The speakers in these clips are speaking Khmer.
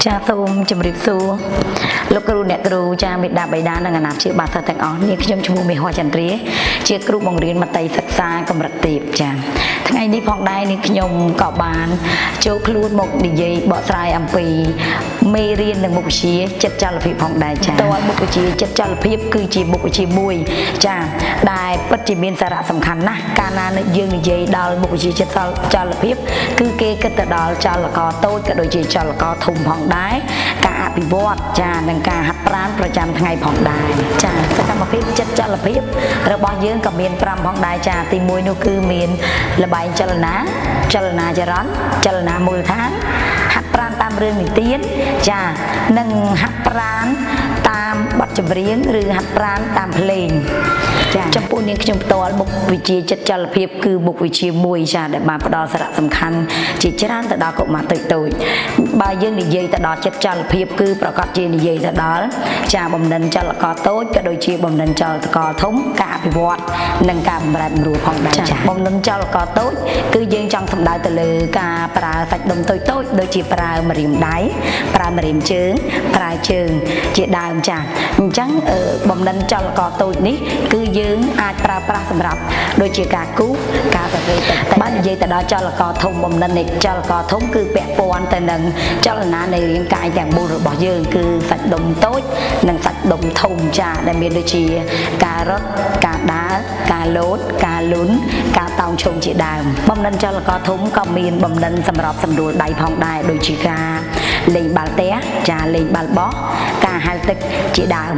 ចាសូមជម្រាបសួរលោកគ្រូអ្នកគ្រូចាមេដាបៃតានិងអាណាព្យាបាលសិស្សទាំងអស់នេះខ្ញុំឈ្មោះមេហោះចន្ទ្រាជាគ្រូបង្រៀនមត្តេយ្យសិក្សាកម្រិតទាបចាថ្ងៃនេះផងដែរនេះខ្ញុំក៏បានចូលខ្លួនមកនិយាយបកស្រាយអំពីមេរៀននិងមុខវិជ្ជាចិត្តចលភាពផងដែរចាតើមុខវិជ្ជាចិត្តចលភាពគឺជាមុខវិជ្ជាមួយចាដែលពិតជាមានសារៈសំខាន់ណាស់កាលណាយើងនិយាយដល់មុខវិជ្ជាចិត្តចលភាពគឺគេគិតទៅដល់ចលករតូចក៏ដូចជាចលករធំផងដែរការអភិវឌ្ឍចានិងការហាត់ប្រាណប្រចាំថ្ងៃផងដែរចាសកម្មភាពចិត្តចលភាពរបស់យើងក៏មាន5ផងដែរចាទី1នោះគឺមានលបែងចលនាចលនាចរន្តចលនាមូលដ្ឋានហាត់ប្រាណតាមរឿងនិទានចានិងហាត់ប្រាណតាមបទចម្រៀងឬហាត់ប្រាណតាមភ្លេងចាចំពោះនាងខ្ញុំផ្ទាល់មុខវិជ្ជាចិត្តចលភាពគឺមុខវិជ្ជាមួយចាដែលបានផ្ដល់សារៈសំខាន់ជាច្រើនទៅដល់កុមារតូចតូចបើយើងនិយាយទៅដល់ចិត្តចលភាពគឺប្រកាសជានិយាយទៅដល់ចាបំណិនចលករតូចក៏ដូចជាបំណិនចលករធំការអភិវឌ្ឍនិងការបំរែបំរួលផងដែរចាបំណិនចលករតូចគឺយើងចង់សំដៅទៅលើការប្រើសាច់ដុំតូចតូចដូចជាប្រើម្រាមដៃប្រើម្រាមជើងប្រើជើងជាដើមចាអញ្ចឹងបំណិនចលករតូចនេះគឺយើងអាចប្រើប្រាស់សម្រាប់ដូចជាការគូសការសរសេរតិចបើនិយាយទៅដល់ចលករធំបំណិននៃចលករធំគឺពាក់ព័ន្ធទៅនឹងចលនានៃរាងកាយទាំងមូលរបស់យើងគឺសាច់ដុំតូចនិងសាច់ដុំធំចាដែលមានដូចជាការរត់ការដើរការលោតការលូនការតោងឈុំជាដើមបំណិនចលករធំក៏មានបំណិនសម្របសម្រួលដៃផងដែរដូចជាការលេងបាល់ទះចាលេងបាល់បោះការហែលទឹកជាដើម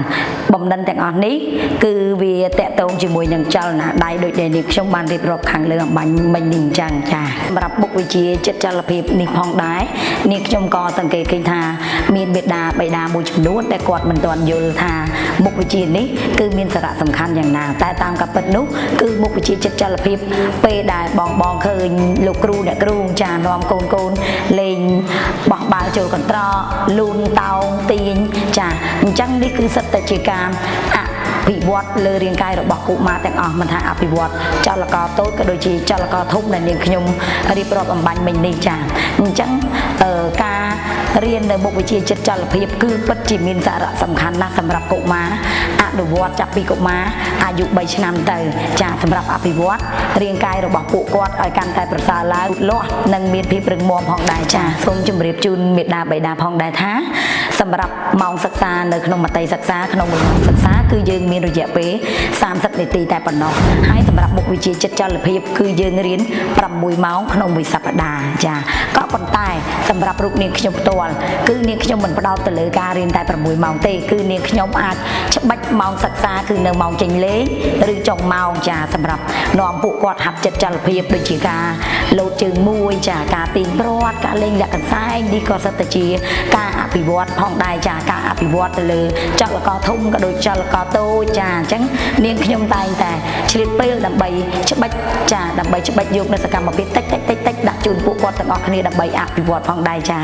បំណិនទាំងអស់នេះគឺវាតកតងជាមួយនឹងចលនាដៃដូចដែលនេះខ្ញុំបានរៀបរាប់ខាងលើអំបញ្ញមិញនេះអញ្ចឹងចាសម្រាប់មុខវិជ្ជាចិត្តចលភាពនេះផងដែរនេះខ្ញុំក៏សង្កេតឃើញថាមានមេដាបៃតាមួយចំនួនដែលគាត់មិនទាន់យល់ថាមុខវិជ្ជានេះគឺមានសារៈសំខាន់យ៉ាងណាតែតាមការពិតនោះគឺមុខវិជ្ជាចិត្តចលភាពពេលដែលបងបងឃើញលោកគ្រូអ្នកគ្រូចានាំកូនកូនលេងបោះបាល់ចូលកន្ត្រកលូនតោងទាញចាអញ្ចឹងនេះគឺសិតតែជាការអភិវឌ្ឍលើរាងកាយរបស់កុមារទាំងអស់មិនថាអភិវឌ្ឍចលករតូចក៏ដូចជាចលករធំដែលនាងខ្ញុំរៀបរាប់អំបញ្ញមិញនេះចាអញ្ចឹងការរៀននៅមុខវិជ្ជាចិត្តចលភាពគឺពិតជាមានសារៈសំខាន់ណាស់សម្រាប់កុមារអនុវត្តចាប់ពីកុមារអាយុ3ឆ្នាំទៅចាសម្រាប់អភិវឌ្ឍរាងកាយរបស់ពួកគាត់ឲ្យកាន់តែប្រសើរឡើងលាស់និងមានភាពរឹងមាំផងដែរចាសូមជម្រាបជូនមេដាបៃតាផងដែរថាសម្រាប់ម៉ោងសិក្សានៅក្នុងមត្តេយ្យសិក្សាក្នុងមួយម៉ោងសិក្សាគឺយើងមានរយៈពេល30នាទីតែប៉ុណ្ណោះហើយសម្រាប់មុខវិជ្ជាចិត្តចលភាពគឺយើងរៀន6ម៉ោងក្នុងមួយសប្តាហ៍ចាក៏ប៉ុន្តែសម្រាប់រូបនាងខ្ញុំផ្ទាល់គឺនាងខ្ញុំមិនផ្ដោតទៅលើការរៀនតែ6ម៉ោងទេគឺនាងខ្ញុំអាចច្បាច់ម៉ោងសិក្សាគឺនៅម៉ោងចេញលេងឬចុងម៉ោងចាសម្រាប់នាំពួកគាត់ហាត់ចិត្តចលភាពដូចជាការលោតជើងមួយចាការទាញព្រ័ត្រការលេងលាក់កន្សែងនេះក៏សិតតែជាការអភិវឌ្ឍផងដែរចាការអភិវឌ្ឍទៅលើចលករធំក៏ដូចចលករតូចចាអញ្ចឹងនាងខ្ញុំតែងតែឆ្លៀតពេលដើម្បីច្បាច់ចាដើម្បីច្បាច់យកនៅសកម្មភាពតិចតិចតិចតិចដាក់ជូនពួកគាត់ទាំងអស់គ្នាដើម្បីអភិវឌ្ឍផងដែរចា។